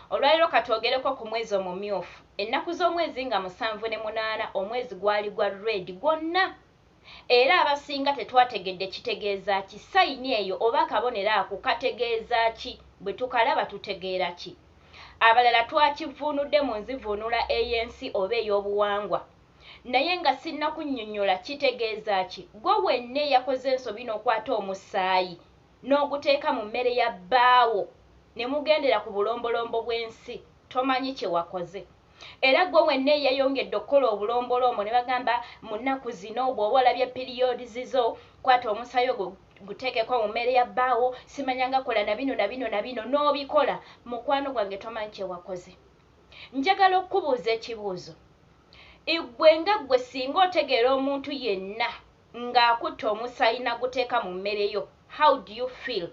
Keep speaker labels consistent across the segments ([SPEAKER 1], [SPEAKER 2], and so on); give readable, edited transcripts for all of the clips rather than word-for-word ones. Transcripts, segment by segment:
[SPEAKER 1] Olwaleero katwogereko ku mwezi omumyufu. Ennaku z'omwezi nga 78, omwezi gwali gwa red gwonna. Era abasinga tetwategedde kitegeeza ki sign eyo oba akabonero ako kategeeza ki, bwe tukalaba tutegeera ki. Abalala twakivuunudde mu nzivuunula ey'ensi oba ey'obuwangwa. Naye nga sinnakunnyonnyola kitegeeza ki, ggwe wenna eyakoze ensobi n'okwata omusaayi n'oguteeka mu mmere ya bbaawo ne mugendera ku bulombolombo bw'ensi, tomanyi kye wakoze. Era ggwe wenna eyayongedde okukola obulombolombo ne bagamba mu nnaku zino bw'oba olabye periods zo, kwata omusaayi ogwo guteekeko mu mmere ya bbaawo, simanya nga kola na bino na bino na bino, n'obikola, mukwano gwange tomanyi kye wakoze. Njagala okukubuuza ekibuuzo. Ggwe nga ggwe singa otegeera omuntu yenna ng'akutte omusaayi n'aguteeka mu mmere yo, how do you feel?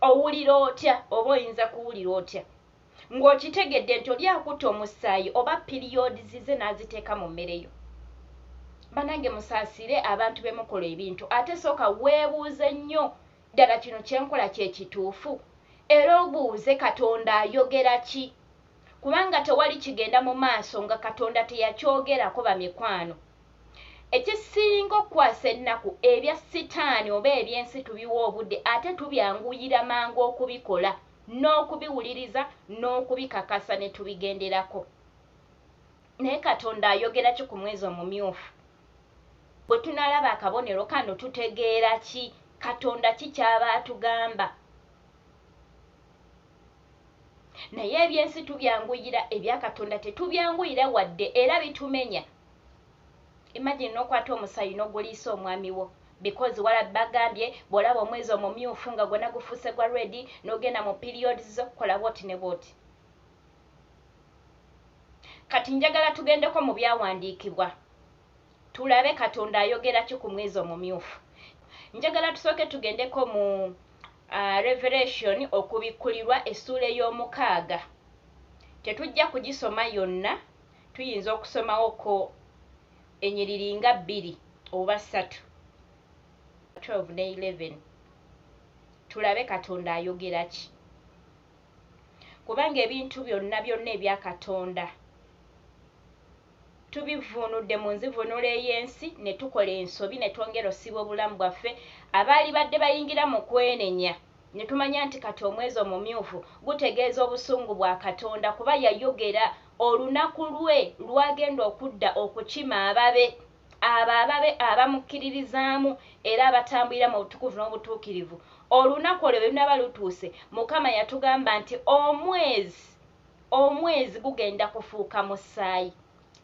[SPEAKER 1] Owulira otya oba oyinza kuwulira otya ng'okitegedde nti oli akutte omusaayi oba periods ze n'aziteeka mu mmere yo? Bannange musaasire abantu be mukola ebintu, ate sooka weebuuze nnyo ddala kino kye nkola kye kituufu, era obuuze Katonda ayogera ki, kubanga tewali kigenda mu maaso nga Katonda teyakyogerako. Bamikwano, ekisinga okukwasa ennaku, ebya sitaani oba ebyensi tubiwa obudde, ate tubyanguyira mangu okubikola n'okubiwuliriza n'okubikakasa ne tubigenderako. Naye Katonda ayogera ki ku mwezi omumyufu? Bwe tunalaba akabonero kano tutegeera ki? Katonda ki ky'aba atugamba? Naye ebyensi tubyanguyira, ebya Katonda tetubyanguyira wadde, era bitumenya. Imagine n'okwata omusaayi n'oguliisa omwami wo because wala bagambye bw'olaba omwezi omumyufu nga gwonna gufuuse gwa red n'ogenda mu periods zo, kola bwoti ne bwoti. Kati njagala tugendeko mu byawandiikibwa tulabe Katonda ayogera ki ku mwezi omumyufu. Njagala tusooke tugendeko mu Revelation, okubikkulirwa, essuula ey'omukaaga. Tetujja kugisoma yonna, tuyinza okusomawoko ennyiriri nga 2 oba 3, 12 ne 11, tulabe Katonda ayogera ki, kubanga ebintu byonna byonna ebya Katonda tubivuunudde mu nzivuunula ey'ensi ne tukola ensobi ne twongera osiiba obulamu bwaffe. Abaali badde bayingira mu kwenenya ne tumanya nti kati omwezi omumyufu gutegeeza obusungu bwa Katonda, kuba yayogera olunaku lwe lwagenda okudda okukima ababe, abo ababe abamukkiririzaamu era abatambulira mu butukuvu n'obutuukirivu. Olunaku olwo bwe lunaaba lutuuse, Mukama yatugamba nti omwezi gugenda kufuuka musaayi,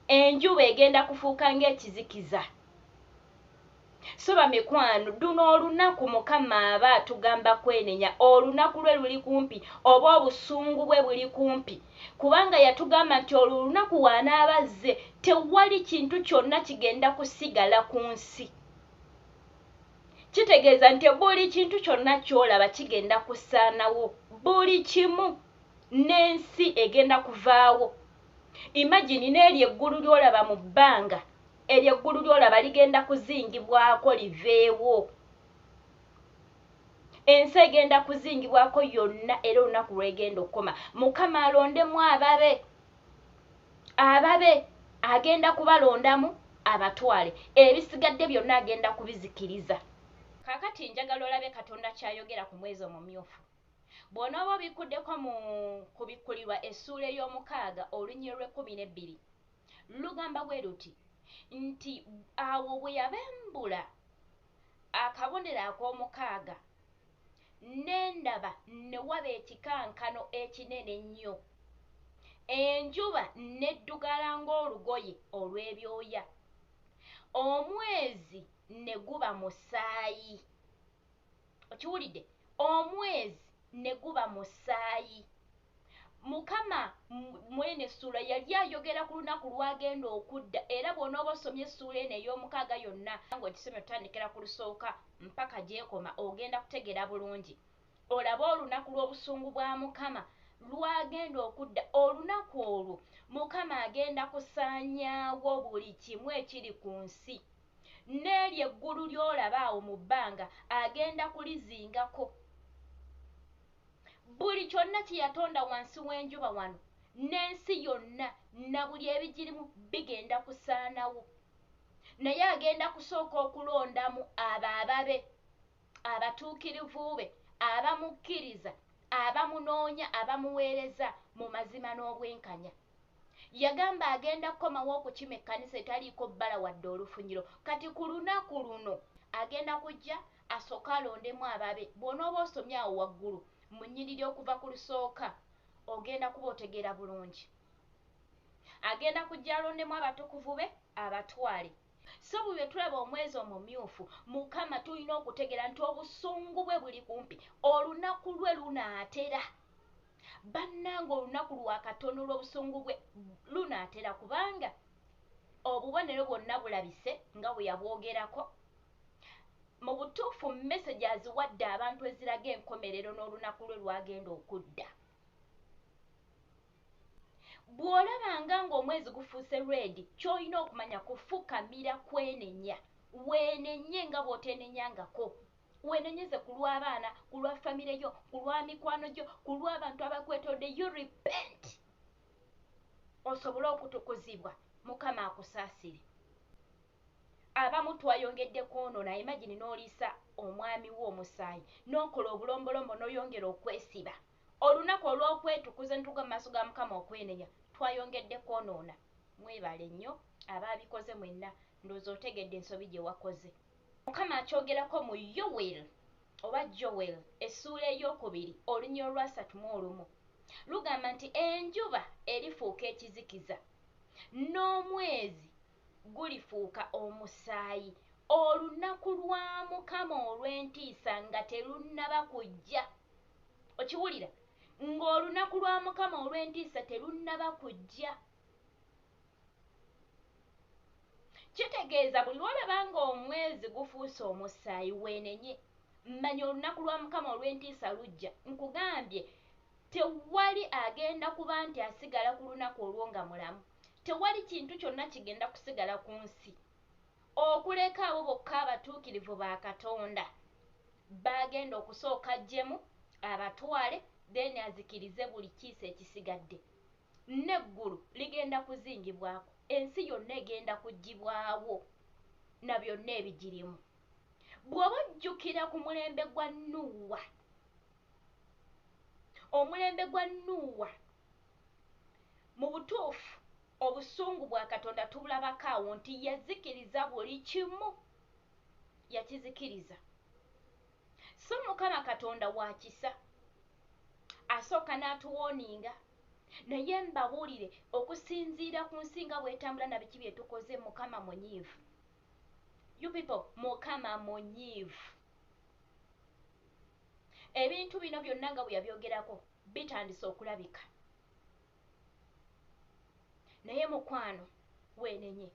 [SPEAKER 1] enjuba egenda kufuuka ng'ekizikiza. So bamikwano, luno olunaku Mukama aba atugamba kwenenya. Olunaku lwe luli kumpi oba obusungu bwe buli kumpi, kubanga yatugamba nti olwo olunaku w'anaaba azze tewali kintu kyonna kigenda kusigala ku nsi. Kitegeeza nti buli kintu kyonna ky'olaba kigenda kusaanawo, buli kimu, n'ensi egenda kuvaawo. Imagine n'eryo eggulu ly'olaba mu bbanga, eryo eggulu ly'olaba ligenda kuzingibwako liveewo, ensi egenda kuzingibwako yonna, era olunaku lwegenda okukoma Mukama alondemu ababe, ababe agenda kubalondamu abatwale, ebisigadde byonna agenda kubizikiriza. Kaakati njagala olabe Katonda ky'ayogera ku mwezi omumyufu. Bw'onooba obikkuddeko mu kubikkulirwa essuula ey'omukaaga olunyiriri lw'e12, lugamba bwe luti nti awo bwe yabembula akabonero ak'omukaaga, ne ndaba ne waba ekikankano ekinene ennyo, enjuba n'eddugala ng'olugoye olw'ebyoya, omwezi ne guba musaayi. Okiwulidde? Omwezi ne guba musaayi. Mukama mwene essuula yali ayogera ku lunaku lw'agenda okudda, era bw'onooba osomye essuula eno ey'omukaaga yonna ng'ogisomye otandikira ku lusooka mpaka gy'ekoma, ogenda kutegeera bulungi olabe olunaku lw'obusungu bwa Mukama lw'agenda okudda. Olunaku olwo Mukama agenda kusaanyaawo buli kimu ekiri ku nsi, n'eryo eggulu ly'olaba awo mu bbanga agenda kulizingako. Buli kyonna kye yatonda wansi w'enjuba wano n'ensi yonna na buli ebigirimu bigenda kusaanawo. Naye agenda kusooka okulondamu abo ababe, abatuukirivu be, abamukkiriza, abamunoonya, abamuweereza mu mazima n'obwenkanya. Yagamba agenda kukomawo okukima ekkanisa etaliiko bbala wadde olufunyiro. Kati ku lunaku luno agenda kujja asooke alondemu ababe. Bw'onooba osomye awo waggulu mu nnyiriri okuva ku lusooka ogenda kuba otegeera bulungi. Agenda kujja alondemu abatukuvu be abatwale. So bwe tulaba omwezi omumyufu, Mukama tulina okutegeera nti obusungu bwe buli kumpi, olunaku lwe lunaatera. Bannange olunaku lwa Katonda olw'obusungu bwe lunaatera, kubanga obubonero bwonna bulabise nga bwe yabwogerako. Mu butuufu message aziwadde abantu eziraga enkomerero n'olunaku lwe lwagenda okudda. Bw'olabanga ng'omwezi gufuuse red, ky'olina okumanya kufukamira kwenenya. Weenenye nga bw'oteenenyangako. Weenenyeze ku lw'abaana, ku lwa famire yo, ku lwa mikwano gyo, ku lw'abantu abakwetoolodde. You repent osobole okutukuzibwa. Mukama akusaasire. Abamu twayongedde kwonoona. Imagine n'oliisa omwami wo omusaayi, n'okola obulombolombo, n'oyongera okwesiba. Olunaku olw'okwetukuza ne tugwa mu maaso ga Mukama okwenenya, twayongedde kwonoona. Mwebale nnyo abaabikoze mwenna, ndowooza otegedde ensobi gye wakoze. Mukama akyogerako mu Yoweri oba Joel essuula ey'okubiri olunyiriri olwasatu mu olumu. Lugamba nti enjuba erifuuka ekizikiza n'omwezi gulifuuka omusaayi olunaku lwa Mukama olw'entiisa nga terunnaba kujja. Okiwulira? Ng'olunaku lwa Mukama olw'entiisa terunnaba kujja. Kitegeeza buli lw'olaba ng'omwezi gufuuse omusaayi weenenye. Manya olunaku lwa Mukama olw'entiisa lujja. Nkugambye tewali agenda kuba nti asigala ku lunaku olwo nga mulamu. Tewali kintu kyonna kigenda kusigala ku nsi. Okuleka abo bokka abatuukirivu ba Katonda bagenda okusooka ajjemu abatwale, then azikirize buli kiisa ekisigadde. N'eggulu ligenda kuzingibwako, ensi yonna egenda kuggyibwawo na byonna ebigirimu. Bw'oba ojjukira ku mulembe gwa Nuuwa, omulembe gwa Nuuwa mu butuufu obusungu bwa Katonda tubulabako awo nti yazikiriza buli kimu, yakizikiriza. So Mukama Katonda wa kisa, asooka n'atuwooninga. Naye mbabuulire okusinziira ku nsi nga bw'etambula na biki bye tukoze, Mukama munyiivu. You people, Mukama munyiivu. Ebintu bino byonna nga bwe yabyogerako bitandise okulabika. Naye mukwano weenenye.